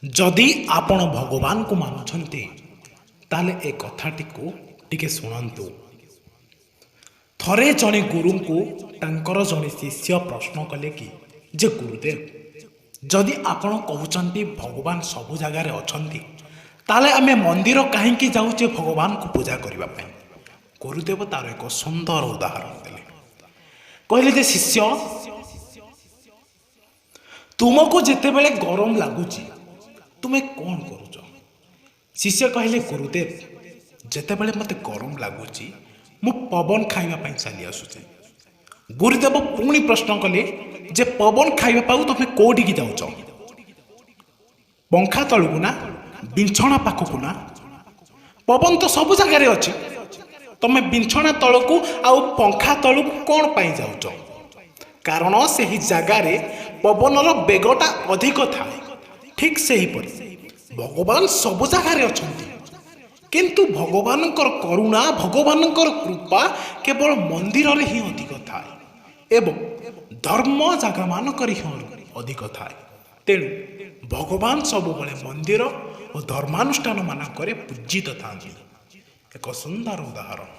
ଯଦି ଆପଣ ଭଗବାନଙ୍କୁ ମାନୁଛନ୍ତି, ତାହେଲେ ଏ କଥାଟିକୁ ଟିକେ ଶୁଣନ୍ତୁ। ଥରେ ଜଣେ ଗୁରୁଙ୍କୁ ତାଙ୍କର ଜଣେ ଶିଷ୍ୟ ପ୍ରଶ୍ନ କଲେ କି ଯେ, ଗୁରୁଦେବ, ଯଦି ଆପଣ କହୁଛନ୍ତି ଭଗବାନ ସବୁ ଜାଗାରେ ଅଛନ୍ତି, ତାହେଲେ ଆମେ ମନ୍ଦିର କାହିଁକି ଯାଉଛେ ଭଗବାନଙ୍କୁ ପୂଜା କରିବା ପାଇଁ? ଗୁରୁଦେବ ତାର ଏକ ସୁନ୍ଦର ଉଦାହରଣ ଦେଲେ। କହିଲେ ଯେ, ଶିଷ୍ୟ, ତୁମକୁ ଯେତେବେଳେ ଗରମ ଲାଗୁଛି, ତୁମେ କ'ଣ କରୁଛ? ଶିଷ୍ୟ କହିଲେ, ଗୁରୁଦେବ, ଯେତେବେଳେ ମୋତେ ଗରମ ଲାଗୁଛି, ମୁଁ ପବନ ଖାଇବା ପାଇଁ ଚାଲି ଆସୁଛି। ଗୁରୁଦେବ ପୁଣି ପ୍ରଶ୍ନ କଲେ ଯେ, ପବନ ଖାଇବା ପାଇଁ ତୁମେ କୋଉଠିକି ଯାଉଛ? ପଙ୍ଖା ତଳକୁ ନା ବିଛଣା ପାଖକୁ ନା? ପବନ ତ ସବୁ ଜାଗାରେ ଅଛି, ତମେ ବିଛଣା ତଳକୁ ଆଉ ପଙ୍ଖା ତଳକୁ କ'ଣ ପାଇଁ ଯାଉଛ? କାରଣ ସେହି ଜାଗାରେ ପବନର ବେଗଟା ଅଧିକ ଥାଏ। ଠିକ୍ ସେହିପରି ଭଗବାନ ସବୁ ଜାଗାରେ ଅଛନ୍ତି, କିନ୍ତୁ ଭଗବାନଙ୍କର କରୁଣା, ଭଗବାନଙ୍କର କୃପା କେବଳ ମନ୍ଦିରରେ ହିଁ ଅଧିକ ଥାଏ ଏବଂ ଧର୍ମ ଜାଗାମାନଙ୍କରେ ହିଁ ଅଧିକ ଥାଏ। ତେଣୁ ଭଗବାନ ସବୁବେଳେ ମନ୍ଦିର ଓ ଧର୍ମାନୁଷ୍ଠାନ ମାନଙ୍କରେ ପୂଜିତ ଥାନ୍ତି। ଏକ ସୁନ୍ଦର ଉଦାହରଣ।